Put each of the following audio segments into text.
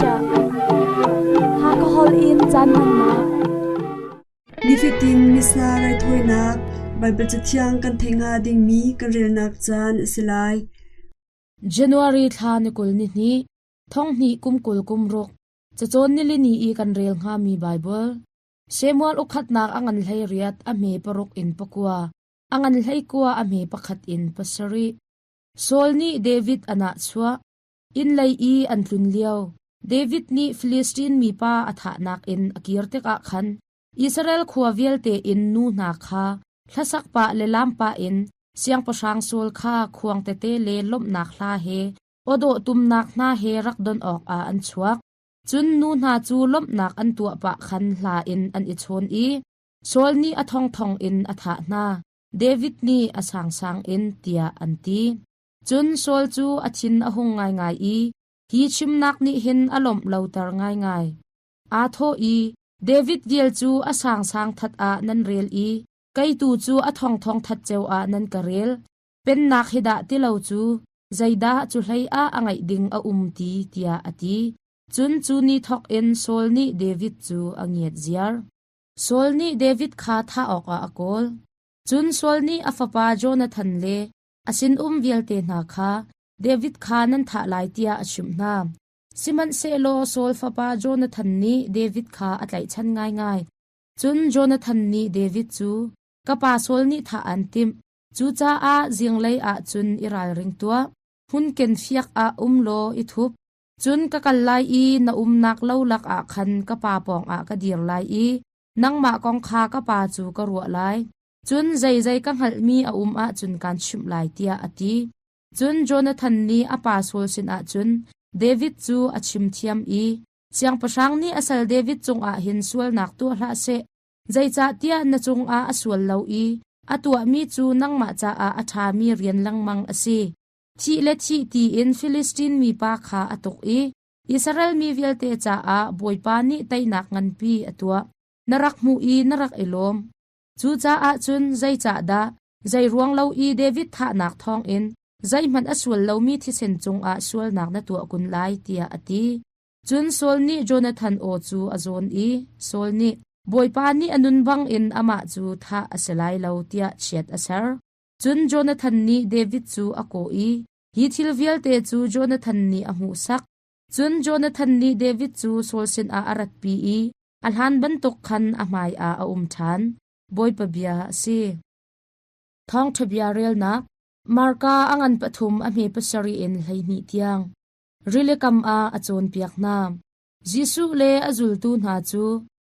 chiah. Hakha holh in caan hmannak. Nifatin Missa raithawinak Baibal Cathiang kan theih hnga dingmi kan relnak caan a si lai. January thla ni 20 ni hnih, thong hnih kum 20 kum ruk, cacawn nilini i kan rel hngami Baibal. Samuel ukhatnak a ngan hlei riat a hme paruk in pakua, a ngan hlei kua a hme pakhat in pasarih. Saul nih David a nahchuah. Inn lei i an tlun lio, David nih Filistin mipa a thahnak in a kir tikah khan Israel khua vialte in nu hna kha hlasak pah le laam pah in siangpahrang Saul kha khuang tete le lawmhnak hla he awdawh tumnak hna he rak don awkah an chuak. Cun nu hna cu lawmhnak an tuah pah khan hla in an i chawn i Saul nih a thongthong in a thah hna, David nih a sangsang in, tiah an ti. Cun Saul cu a thin a hung ngaingai i hi chimnak nih hin a lawmh loter ngaingai. Aa thawh i, David vial cu a sangsang that ah nan rel i kei tu cu a thongthong that ceu ah nan ka rel. Pennak hi dah ti lo cu zeidah cu hlei ah a ngeih ding a um ti, tiah a ti. Cun cu ni thawk in Saul nih David cu a ngiat ziar. Saul nih David kha thah awkah a kawl. Cun Saul nih a fapa Jonathan le a sinum vialte hna kha David kha nan thah lai tiah a chimh hna. Sihmanhsehlaw Saul fapa Jonathan nih David kha a tlaihchan ngaingai. Cun Jonathan nih David cu, Ka pa Saul nih thah aan timh, cucaah zinglei ah cun i ralring tuah. Hmunken fiak ah um law i thup. Cun ka kal lai i na umnak lo lakah khan ka pa pawngah ka dir lai i nangmah kong kha ka pa cu ka ruah lai. Cun zeizei ka hngalhmi a um ahcun kaan chimh lai, tiah a ti. Cun Jonathan nih a pa Saul sinah cun David cu a chimthiam i, Siangpahrang nih a sal David cungah hin sualnak tuah hlah seh, zeicahtiah na cungah a sual lo i a tuahmi cu nangmah caah a ṭhami rian lengmang a si. Thih le thih tiin Filistin mipa kha a tuk i Israel mi vialte caah Bawipa nih teinak nganpi a tuah. Na rak hmuh i na rak i lawm. Cucaah cun zeicahdah zeiruang lo i David thahnak thawngin zeihmanh a sual lomi thisen cungah sualnak na tuah kun lai, tiah a ti. Cun Saul nih Jonathan aw cu a zawn i Saul nih, Bawipa nih a nun bangin amah cu thah a si lai lo, tiah chiat a ser. Cun Jonathan nih David cu a kawh i hi thil vialte cu Jonathan nih a hmuhsak. Cun Jonathan nih David cu Saul sinah a ratpi i a hlan bantuk khan a hmaiah a um ṭhan. Bawipa bia a si. Thawngṭha bia relnak Marka a ngan pathum a hme pasarih in 12 tiang. Rili kam ah a cawnpiak hna. Jesuh le a zultu hna cu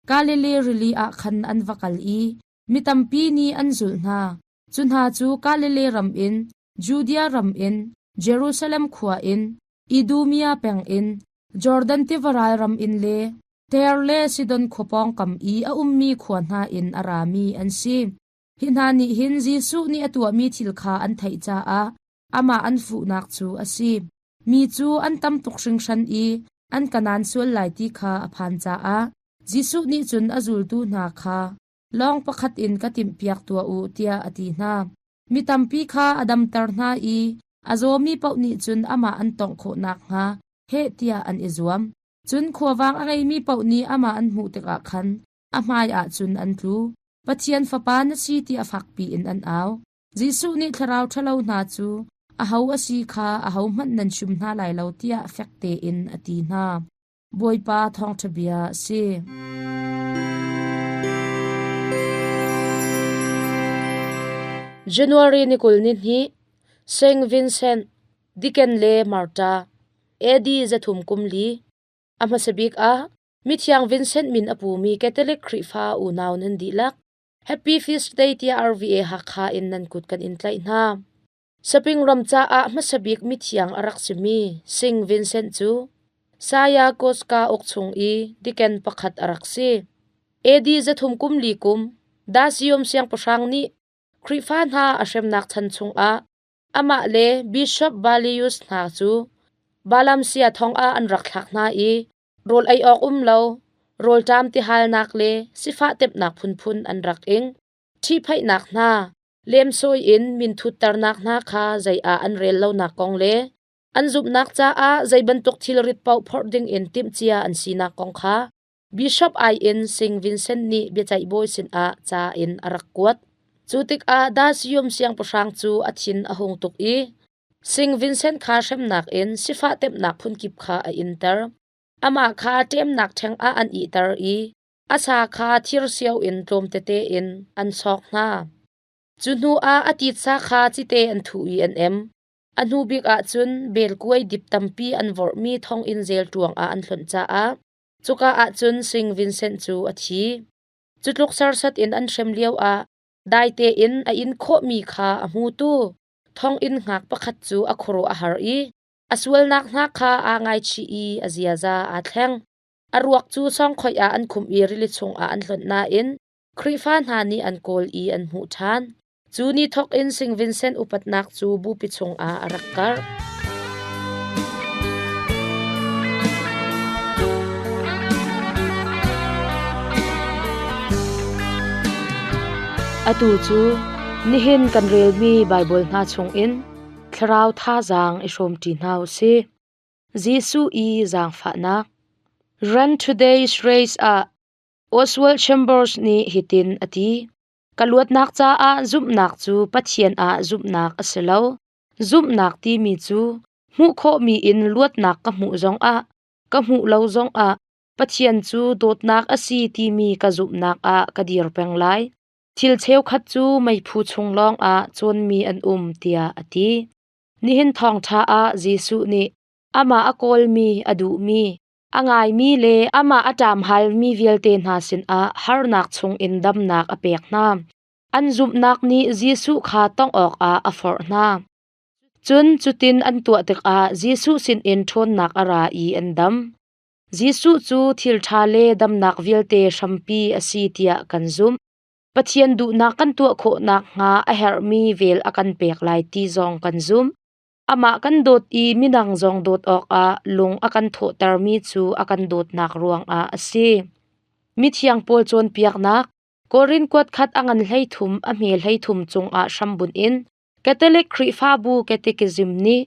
Galilee rili ah khan an va kal i Mi tampi nih an zulh hna. Cu hna cu Galilee ram in, Judea ram in, Jerusalem khua in, Idumea peng in, Jordan tiva ral ram in le Tair le Sidon khua pawngkam i a ummi khua hna in a rami an si. Hi hna nih hin Jesuh nih a tuahmi thil kha an theih caah amah an fuhnak cu a si. Mi cu an tam tuk hringhran i an kanaan sual lai ti kha a phan caah Jesuh nih cun a zultu hna kha lawng pakhat in ka timhpiak tuah u tiah a ti hna. Mi tampi kha a damter hna i a zawmi paoh nih cun amah an tawngh khawh nakhnga heh tiah an i zuam. Cun khuavang a ngeimi paoh nih amah an hmuh tikah khan a hmaiah cun an tlu. Pathian Fapa na si tiah fakpi in an au. Jesuh nih thlarau ṭhalo hna cu aho a si kha ahohmanh nan chim hna lai lo tiah fek tein a ti hna. Bawipa thawngṭha bia a si. January ni 20 ni hnih, Saint Vincent, Diken le Marta, AD 304, a hmasa bik ah Mithiang Vincent min a pumi Catholic Khrihfa unau nan dihlak Happy Feast Day tiah RVA Hakha in nan kut kan in tlaih hna. Saping ram caah hmasa bik mithiang a rak simi Sing Vincent cu Saya Koska uk chung i diken pakhat a rak si. AD 304 kum Dasium siangpahrang nih Khrihfa hna a hremnak chan chungah amah le Bishop Balius hna cu Balamsia thong ah an rak thlak hna i rawl ei awk um lo, rawlṭam tihalnak le sifah temhnak phunphun an rak ing. Ṭhihphaihnak hna, lemsawi in min thutternak hna kha zei ah an rel lonak kong le An zumhnak caah zei bantuk thilrit paoh phorh dingin timhcia an sinak kong kha Bishop ai in Sing Vincent nih biaceih bawi sinah ca in a rak kuat. Cu tikah Dasium siangpahrang cu a thin a hung tuk i Sing Vincent kha hremnak in sifah temhnak phunkip kha a inter. Amah kha ṭemnak ṭheng ah an ihter i a sa kha thirsio in tlawm tete in an sawk hna. Cu hnu ah a titsa kha cite an thuh i an em. A hnu bik ah cun belkuai dip tampi an vorhmi thonginn zelṭuang ah an hlonh caah cuka ah cun Sing Vincent cu a thi. Cu tluk serhsat in an hrem lioah dai tein a in khawhmi kha a hmutu thonginn ngak pakhat cu a khuaruah a har i a sualnak hna kha aa ngaichih i a ziaza aa thleng. A ruak cu sawngkhoi ah an khumh i rili chungah an hlonh nain Khrihfa hna nih an kawl i an hmuh ṭhan. Cu ni thawk in Sing Vincent upatnak cu bupi chungah a rak karh. Atu cu nihin kan relmi Baibal hna chungin thlarau thazaang i hrawmṭi hna u sih. Jesuh i zaangfahnak. Run Today's Race ah Oswald Chambers nih hitin a ti: Ka luatnak caah zumhnak cu Pathian ah zumhnak a si lo. Zumhnak timi cu hmuh khawhmi in luatnak ka hmuh zongah, ka hmuh lo zongah Pathian cu dawtnak a si timi ka zumhnak ah ka dir peng lai. Thil cheukhat cu meiphu chung lawngah cawnmi an um tiah a ti. Nihin thawngṭha ah Jesuh nih amah a kawlmi, a duhmi, a ngaimi le amah a ṭamhalmi vialte hna sinah harnak chungin damnak a pek hna. An zumhnak nih Jesuh kha tongh awkah a forh hna. Cun cutin an tuah tikah Jesuh sinin ṭhawnnak a ra i an dam. Jesuh cu thil ṭha le damnak vialte hrampi a si tiah kan zumh. Pathian duhnak kan tuah khawh nakhnga a herhmi vel a kan pek lai ti zong kan zumh. Amah kan dawt i midang zong dawt awkah lung a kan thawhtermi cu a kan dawtnak ruangah a si. Mithiang pawl cawnpiaknak Korin kuat khat a ngan 13 a hme 13 cungah hrambunh in Catholic Khrihfabu Catechism nih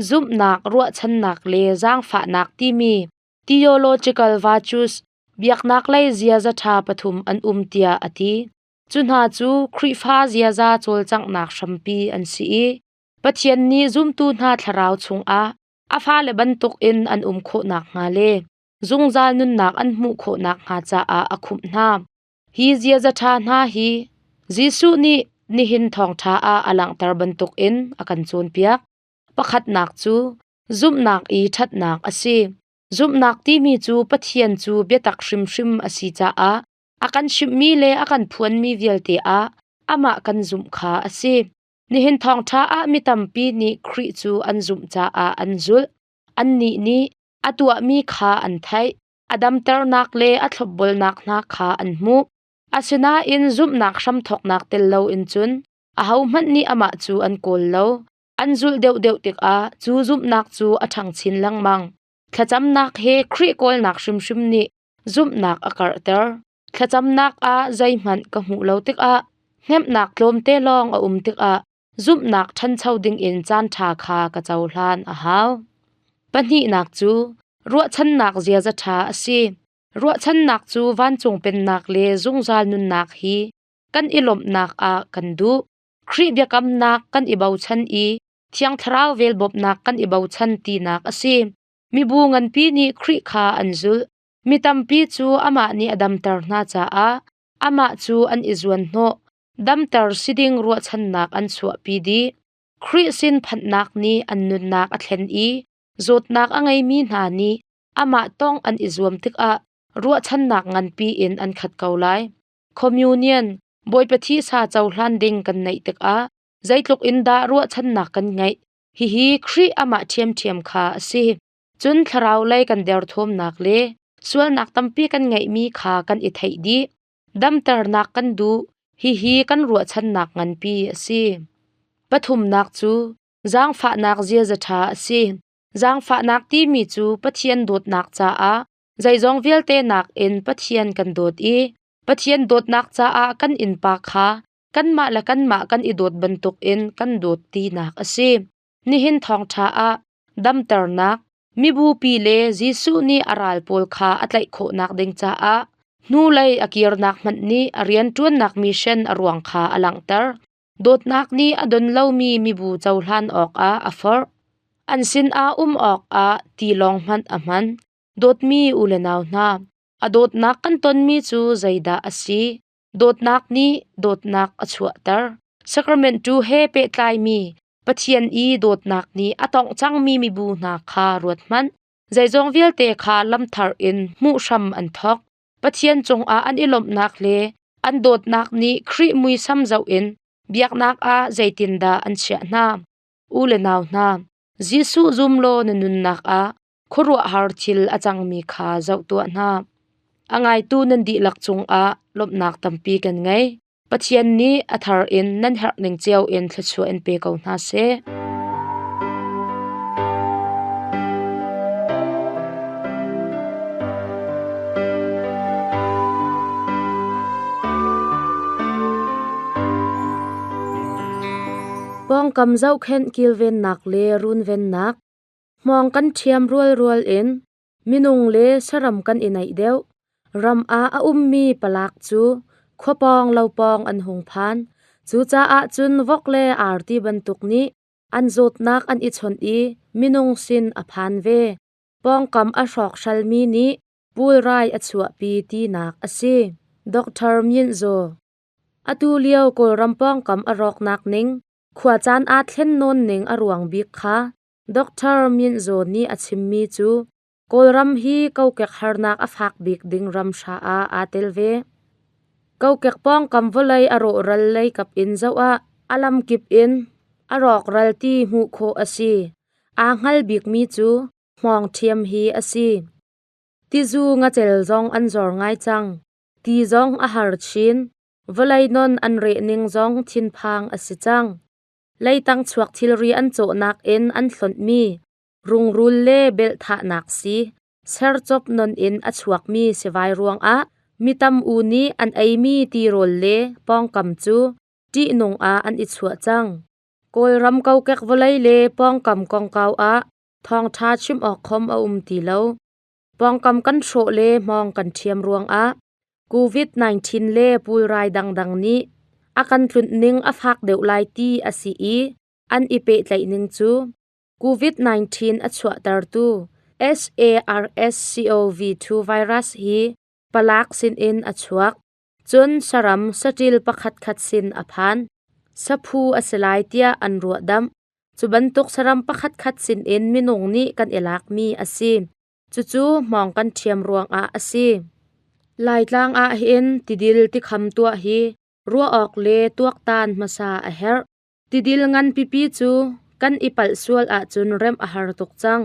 zumhnak, ruahchannak le zaangfahnak timi theological virtues biaknak lei ziaza ṭha pathum an um tiah a ti. Cu hna cu Khrihfa ziaza cawlcanghnak hrampi an si i Pathian nih zumtu hna thlarau chungah a fale bantukin an um khawh nakhnga le zungzal nunnak an hmuh khawh nakhnga caah a khumh hna. Hi ziaza ṭha hna hi Jesuh nih nihin thawngṭha ah a langhter bantukin a kan cawnpiak. Pakhatnak cu zumhnak i ṭhatnak a si. Zumhnak timi cu Pathian cu biatak hrimhrim a si caah a kan chimhmi le a kan phuanmi vialte ah amah kan zumh kha a si. Nihin thawngṭha ah mi tampi nih Khrih cu an zumh caah an zulh. Annih nih a tuahmi kha an theih, a damternak le a thlopbulnak hna kha an hmuh. Asinain zumhnak hramthawknak tel loin cun ahohmanh nih amah cu an kawl lo. An zulh deuhdeuh tikah cu zumhnak cu a ṭhang chin lengmang. Thlacamnak he Khrih kawlnak hrimhrim nih zumhnak a karhter. Thlacamnak ah zeihmanh ka hmuh lo tikah hnemhnak tlawmte lawng a um tikah zumhnak ṭhancho dingin caanṭha kha ka cohlan a hau. Pahnihnak cu ruahchannak ziaza ṭha a si. Ruahchannak cu vancung pennak le zungzal nunnak hi kan i lawmhnak ah kan duh. Khrih biakamnak kan i bochan i Thiang Thlarau vel bawmhnak kan i bochan tinak a si. Mibu nganpi nih Khrih kha an zulh. Mi tampi cu amah nih a damter hna caah amah cu an i zuanhnawh. Damter si ding ruahchannak an chuahpi dih. Khrih sin phanhnak nih an nunnak a thlen i zawtnak a ngeimi hna nih amah tong an i zuam tikah ruahchannak nganpi in an khat ko lai. Communion, Bawipa thisa cohlan ding kan neih tikah zeitluk in dah ruahchannak kan ngeih. Hihi Khrih amah ṭhiamṭhiam kha a si. Cun thlarau lei kan derthawmnak le sualnak tampi kan ngeihmi kha kan i theih dih. Damternak kan duh. Hihi kan ruahchannak nganpi a si. Pathumnak cu zaangfahnak ziaza ṭha a si. Zaangfahnak timi cu Pathian dawtnak caah zeizong vialte nakin Pathian kan dawt i Pathian dawtnak caah kan innpa kha kanmah le kanmah kan i dawt bantukin kan dawt tinak a si. Nihin thawngṭha ah Damternak, mibupi le Jesuh nih a ral pawl kha a tlaih khawhnak ding caah hnulei a kirnak hmanh nih a rianṭuannak mission a ruang kha a langhter. Dawtnak nih a don lomi mibu cohlan awkah a forh. An sinah um awkah tilawng hmanh a hman. Dawtmi u le nau hna, a dawtnak kan tonmi cu zeidah a si? Dawtnak nih dawtnak a chuahter. Sacrament tu he pehtlaimi Pathian i dawtnak nih a tongh cangmi mibu hna kha ruat hmanh. Zeizong vialte kha lamthar in hmuh hram an thawk. Pathian cungah an i lawmhnak le an dawtnak nih Khrih muisam zoh in biaknak ah zeitindah an chiah hna. U le nau hna, Jesuh zum law na nunnak ah khuaruahhar thil a cangmi kha zoh tuah hna. A ngaitu nan dihlak cungah lawmhnak tampi kan ngei. Pathian nih a thar in nan herh ning cio in thluachuah in pe ko hna seh. Pawngkam zohkhenh kilvennak le runvennak Hmawng kan ṭhiam rualrual in minung le saram kan i naih deuh. Ram ah a ummi palak cu khua pawng lo pawng an hung phan. Cucaah cun vok le arti bantuk nih an zawtnak an i chawnh i minung sin a phan ve. Pawngkam a hrawkhralmi nih pulrai a chuahpi tinak a si. Dr. Myint Zaw Atu lio Kawlram pawngkam a rawknak ning, khuacaan aa thlen nawn ning a ruang bik kha Dr. Myint Zaw nih a chimmi cu Kawlram hi kokek harnak a fak bik ding ram hra ah aa tel ve. Kokek pawngkam vawlei a rawhral lei kap in zoh ah a lamkip in a rawkral ti hmuh khawh a si. Aa hngal bikmi cu hmawng ṭhiam hi a si. Tizu ngacel zong an zor ngai cang. Ti zong a har chin. Vawlei non an reh ning zong thinphang a si cang. Leitang chuak thilri an cawhnak in an hlonhmi rungrul le belhthahnak si sercop non in a chuakmi sivai ruangah mi tam u nih an eimi tirawl le pawngkam cu ṭihnung ah an i chuah cang. Kawlram kokek vawlei le pawngkam kongkau ah thawngṭha chim awk khom a um ti lo. Pawngkam kan hrawh le hmawng kan ṭhiam ruangah COVID-19 le pulrai dangdang nih a kan tlunh ning a fak deuh lai ti a si i an i pehtlaih ning cu COVID-19 a chuahtertu SARS-CoV-2 virus hi palak sinin a chuak. Cun saram saṭil pakhatkhat sin a phan. Saphu a si lai tiah an ruahdamh. Cu bantuk saram pakhatkhat sinin minung nih kan i lakmi a si. Cucu hmawng kan ṭhiam ruangah a si. Laitlang ah hin tidil tikham tuah hi ruah awk le tuaktan hmasa a herh. Tidil ngan pipi cu kan i palh sual ahcun remh a har tuk cang.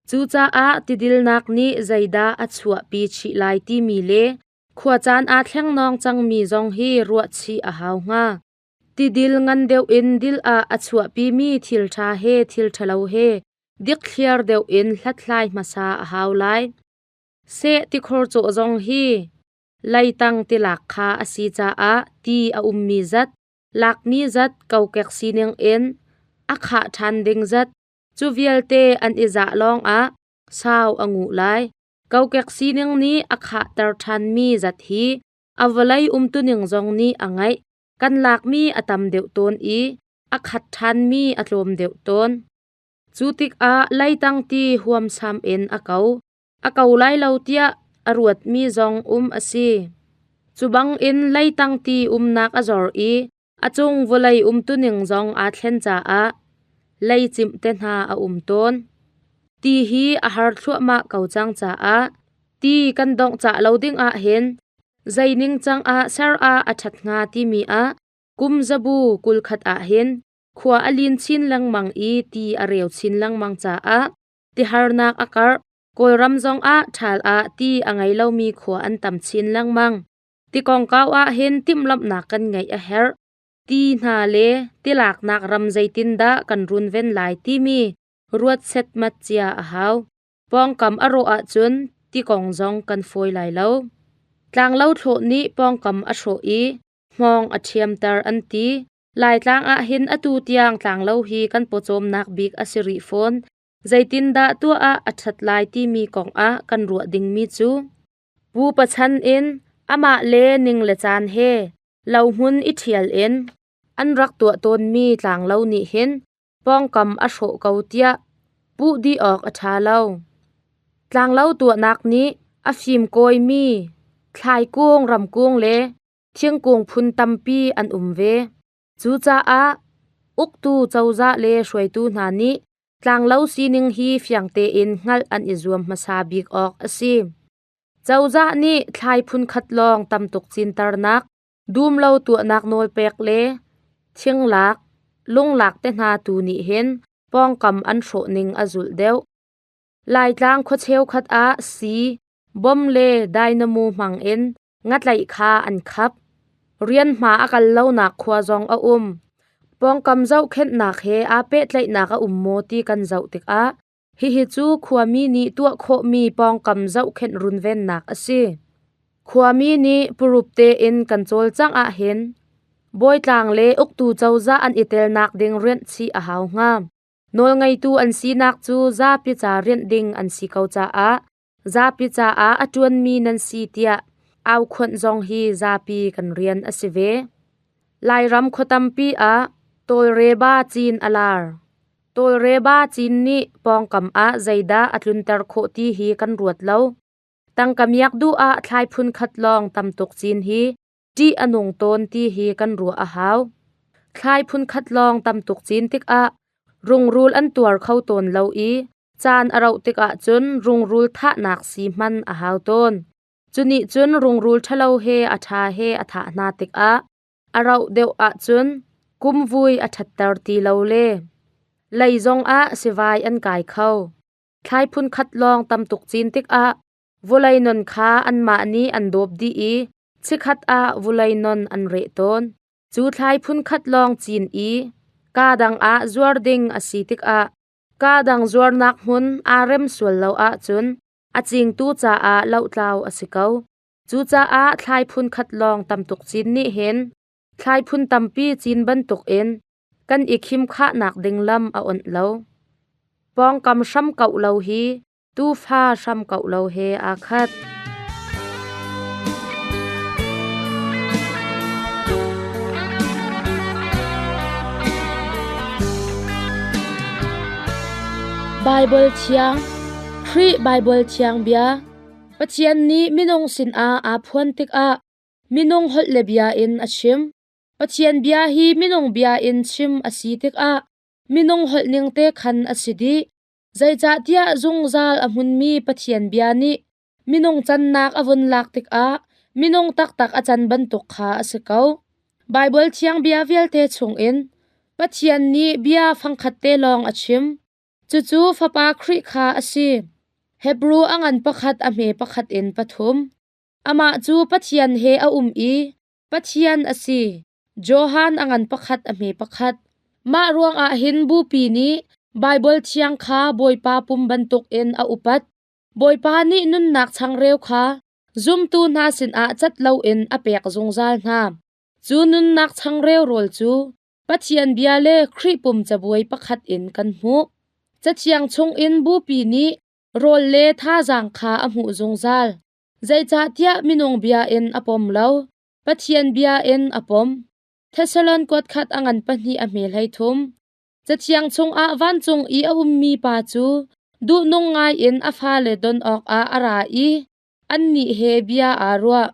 Cucaah tidilnak nih zeidah a chuahpi chih lai timi le khuacaan aa thlengnawng cangmi zong hi ruahchih a hau hnga. Tidil ngan deuh in dil ah a chuahpimi thil ṭha he thil ṭhalo he dikthliar deuh in hlathlai hmasa a hau lai. Seh tikhor cawh zong hi leitang tilak kha a si caah ti a ummi zat, lakmi zat kokek sining in a khah ṭhan ding zat, cu vialte an i zah lawngah sau a nguh lai. Kokek sining nih a khahter ṭhanmi zat hi a vawlei umtuning zong nih a ngeih. Kan lakmi a tam deuh tawn i a khat ṭhanmi a tlawm deuh tawn. Cu tikah leitang ti huamsam in a ko. A ko lai lo tiah a ruatmi zong um a si. Cu bangin leitang ti umnak a zor i a cung vawlei umtuning zong aa thlen caah leicimh te hna a um tawn. Ti hi a har thluahmah ko cang caah ti kan dongh cah lo ding ah hin zei ningcang ah ser ah a ṭhat hnga timi ah kum zabu 21 ah hin khua a lin chin lengmang i ti a reu chin lengmang caah tiharnak a karh. Kawlram zong ah ṭhal ah ti a ngei lomi khua an tam chin lengmang. Ti kongkau ah hin timhlamhnak kan ngeih a herh. Ti hna le tilaknak ram zeitindah kan runven lai timi ruat setmat cia a hau. Pawngkam a rawh ahcun ti kong zong kan fawi lai lo. Tlanglo thlawh nih pawngkam a hrawh i hmawng a ṭhiamter an ti. Laitlang ah hin atu tiang tlanglo hi kan pawcawmnak bik a si rih fawn. Zeitindah tuah ah a ṭhat lai timi kongah kan ruah dingmi cu pupa chan in amah le ning le caan he lohmun i ṭhial in an rak tuah tawnmi tlanglo nih hin pawngkam a hrawh ko tiah puh dih awk a ṭha lo. Tlanglo tuahnak nih a fimkawimi thlaikung, ramkung le thingkung phun tampi an um ve. Cucaah uktu cozah le hruaitu hna nih tlanglo sining hi fiang tein hngalh an i zuam hmasa bik awk a si. Cozah nih thlai phunkhat lawng tamtuk cinternak, dumlo tuahnak nawlpek le thinglak, lunglak te hna tu nih hin pawngkam an hrawh ning a zulh deuh. Laitlang khua cheukhat ah sii, bom le dynamo hmang in ngatlaih kha an khap. Rianhma a kal lonak khua zong a um. Pawngkam zohkhenhnak he aa pehtlaihnak a um maw ti kan zoh tikah hihi cu khuami nih tuah khawhmi pawngkam zohkhenh runvennak a si. Khuami nih purup tein kan cawlcangh ahhin bawitlang le uktu cozah an i telnak ding rianh chih a hau hnga. Nawlngeitu an sinak cu zapi ca rianh ding an si ko caah zapi caah a ṭuanmi nan si tiah aukhuanh zong hi zapi kan rian a si ve. Lairam khua tampi ah tawlreba cin a lar. Tawlreba cin nih pawngkam ah zeidah a tlunter khawh ti hi kan ruat lo. Tangka miak duh ah thlai phun khat lawng tam tuk cin hi ṭih a nung tawn ti hi kan ruah a hau. Thlai phun khat lawng tam tuk cin tikah rungrul an tuar kho tawn lo i caan a rauh tikah cun rungrul thahnak sii hman a hau tawn. Cunih cun rungrul ṭhalo he a ṭha he a thah hna tikah a rauh deuh ahcun kumvui a ṭhatter ti lo le lei zongah sivai an kai kho. Thlai phun khat lawng tam tuk cin tikah vawlei non kha anmah nih an dawp dih i chikkhat ah vawlei non an reh tawn. Cu thlai phun khat lawng cin i kaa dang ah zuar ding a si tikah kaa dang zuarnak hmun aa rem sual lo ahcun a cingtu caah lohtlau a si ko. Cucaah thlai phun khat lawng tam tuk cin nih hin thlai phun tampi cin bantukin kan i khimkhahnak ding lam a onh lo. Pawngkam hram kauh lo hi tuufa hram kauh lo he aa khat. Baibal Thiang Khrih Baibal Thiang Bia Pathian nih minung sinah aa phuan tikah minung holh le bia in a chim. Pathian bia hi minung bia in chim a si tikah minung holh ning te khan a si dih. Zeicahtiah zungzal a hmunmi Pathian bia nih minung cannak a vun lak tikah minung taktak a can bantuk kha a si ko. Baibal thiang bia vialte chungin Pathian nih bia fangkhat te lawng a chim. Cucu Fapa Khrih kha a si. Hebru a ngan pakhat a hme pakhat in pathum. Amah cu Pathian he a um i Pathian a si. Johan a ngan pakhat a hme pakhat. Mah ruangah hin Bupi nih Baibal thiang kha Bawipa pum bantukin a upat. Bawipa nih nunnak changreu kha zumtu hna sinah cat loin a pek zungzal hna. Cu nunnak changreu rawl cu Pathian bia le Khrih pum cabuai pakhat in kan hmuh. Cathiang chungin Bupi nih rawl le thazaang kha a hmuh zungzal. Zeicahtiah minung bia in a pom lo, Pathian bia in a pom. Thessalon kuat khat a ngan pahnih a hme hlei thum. Cathiang chungah vancung i a ummi pa cu duhnung ngaiin a fale don awkah a ra i annih he bia aa ruah.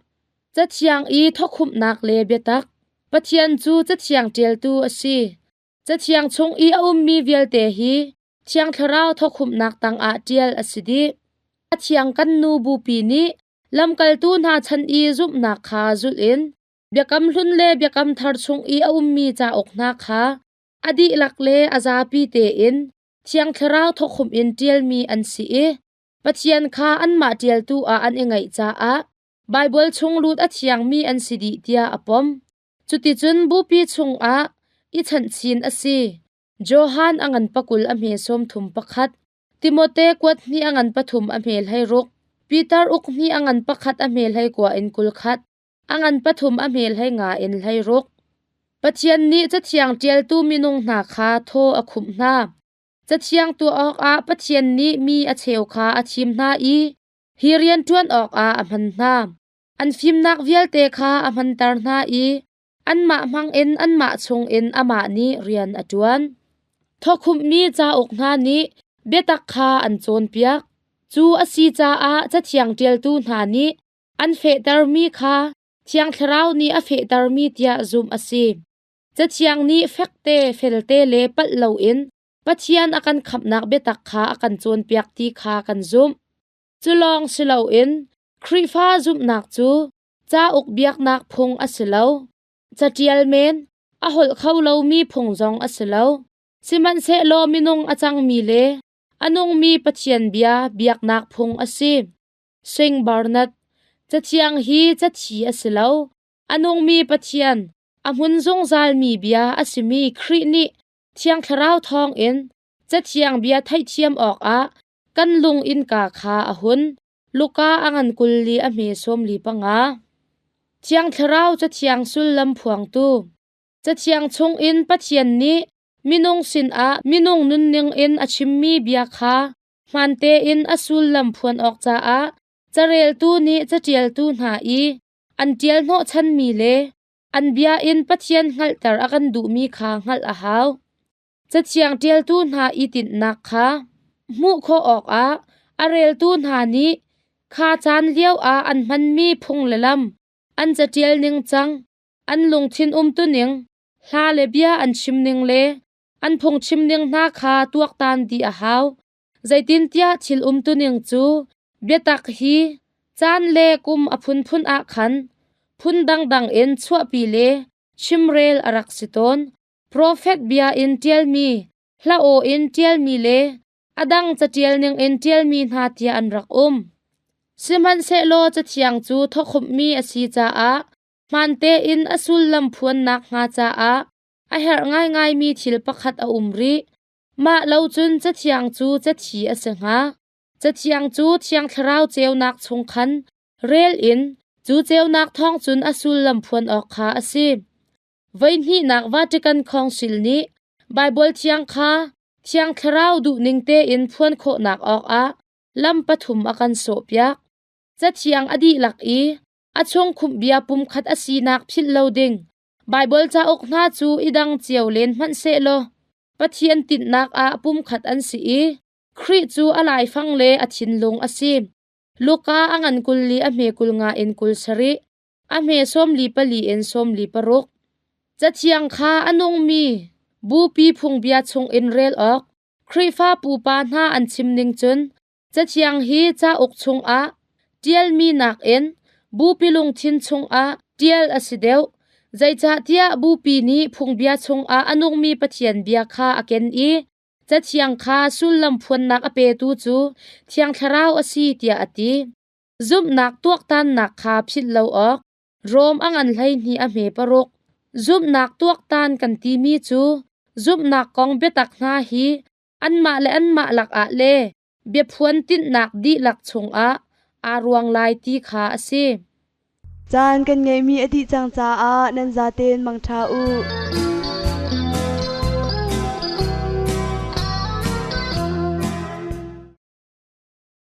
Cathiang i thawkhumhnak le biatak. Pathian cu Cathiang ṭialtu a si. Cathiang chung i a ummi vialte hi Thiang Thlarau thawkhumhnak tangah ṭial a si dih. A thiang kan nu Bupi nih lamkaltu hna chan i zumhnak kha zulh in Biakam Hlun le Biakam Thar chung i a ummi cauk hna kha a dihlak le a zapi tein Thiang Thlarau thawkhumh in ṭialmi an si i Pathian kha anmah ṭialtu ah an i ngaih caah Baibal chung lut a thiangmi an si dih tiah a pom. Cuticun Bupi chungah i chanhchin a si. Johan a ngan pakul a hme sawm thum pakhat, Timote kuat hnih a ngan pathum a hme hlei ruk, Peter uk hnih a ngan pakhat a hme hlei kua in kul khat, a ngan pathum a hme hlei nga in hlei ruk. Pathian nih Cathiang ṭialtu minung hna kha thaw a khumh hna. Cathiang tuah awkah Pathian nih mi a cheu kha a thim hna i hi rian ṭuan awkah a hman hna. An fimnak vialte kha a hmanter hna i anmah hmangin anmah chungin amah nih rian a ṭuan. Thawkhumhmi cauk hna nih biatak kha an cawnpiak. Cu a si caah Cathiang ṭialtu hna nih an fehtermi kha Thiang Thlarau nih a fehtermi tiah zumh a si. Cathiang nih fekte, felte le palh loin Pathian a kan khamhnak biatak kha a kan cawnpiak ti kha kan zumh. Cu lawng si loin Khrihfa zumhnak cu cauk biaknak phung a si lo. Caṭial men, a holh kho lomi phung zong a si lo. Sihmanhsehlaw minung a cangmi le a nungmi Pathian bia biaknak phung a si. Sing Barnett, Cathiang hi cathi a si lo. A nungmi Pathian, a hmun zungzalmi bia a simi Khrih nih Thiang Thlarau thawngin Cathiang bia theihthiam awkah kan lung innka kha a hun. Luka a ngan 20 a hme 45. Thiang Thlarau Cathiang sullam phuangtu. Cathiang chungin Pathian nih minung sinah minung nunning in a chimmi bia kha hmaan tein a sullam phuan awk caah careltu nih caṭialtu hna i an ṭial hnawhchanmi le an bia in Pathian hngalhter a kan duhmi kha hngalh a hau. Cathiang ṭialtu hna i tinhnak kha hmuh khawh awkah a reltu hna nih kha caan lioah an hmanmi phung le lam, an caṭial ningcang, an lungthin umtuning, hla le bia an chimning le an phungchimning hna kha tuaktan dih a hau. Zeitintiah thil umtuning cu biatak hi caan le kum a phunphun ah khan phun dangdang in chuahpi le chimrel a rak si tawn. Profet bia in ṭialmi, hla aw in ṭialmi le a dang caṭial ningin ṭialmi hna tiah an rak um. Sihmanhsehlaw Cathiang cu thawkhumhmi a si caah hmaan tein a sullam phuannak hnga caah a herh ngaingaimi thil pakhat a um rih. Mah lo cun Cathiang cu cathi a si hnga. Cathiang cu Thiang Thlarau ceunak chung khan rel in cu ceunak thawng cun a sullam phuan awk kha a si. Voihnihnak Vatican Council nih Baibal Thiang kha Thiang Thlarau duhning tein phuan khawhnak awkah lam pathum a kan sawhpiak. Cathiang a dihlak i a chung khumhbia pumkhat a sinak philh lo ding. Baibal cauk hna cu i dang cio len hmanh sehlaw Pathian tinhnak ah pumkhat an si i Khrih cu a laifang le a thinlung a si. Luka a ngan 20 a hme 50 in 27. A hme 44 in 46. Cathiang kha a nungmi bupi phungbia chungin rel awk Khrihfa pupa hna an chim ning cun Cathiang hi cauk chungah ṭialmi nakin bupi lungthin chungah ṭial a si deuh. Zeicahtiah bupi nih phungbia chungah a nungmi Pathian bia kha a ken i Cathiang kha sullam phuannak a petu cu Thiang Thlarau a si tiah a ti. Zumhnak tuaktannak kha philh lo awk Rom a ngan 12 a hme paruk. Zumhnak tuaktan kan timi cu zumhnak kong biatak hna hi anmah le anmah lakah le biaphuan tinhnak dihlak chungah aa ruang lai ti kha a si. Caan kan ngeihmi a dih cang caah nan zaten mangṭha u.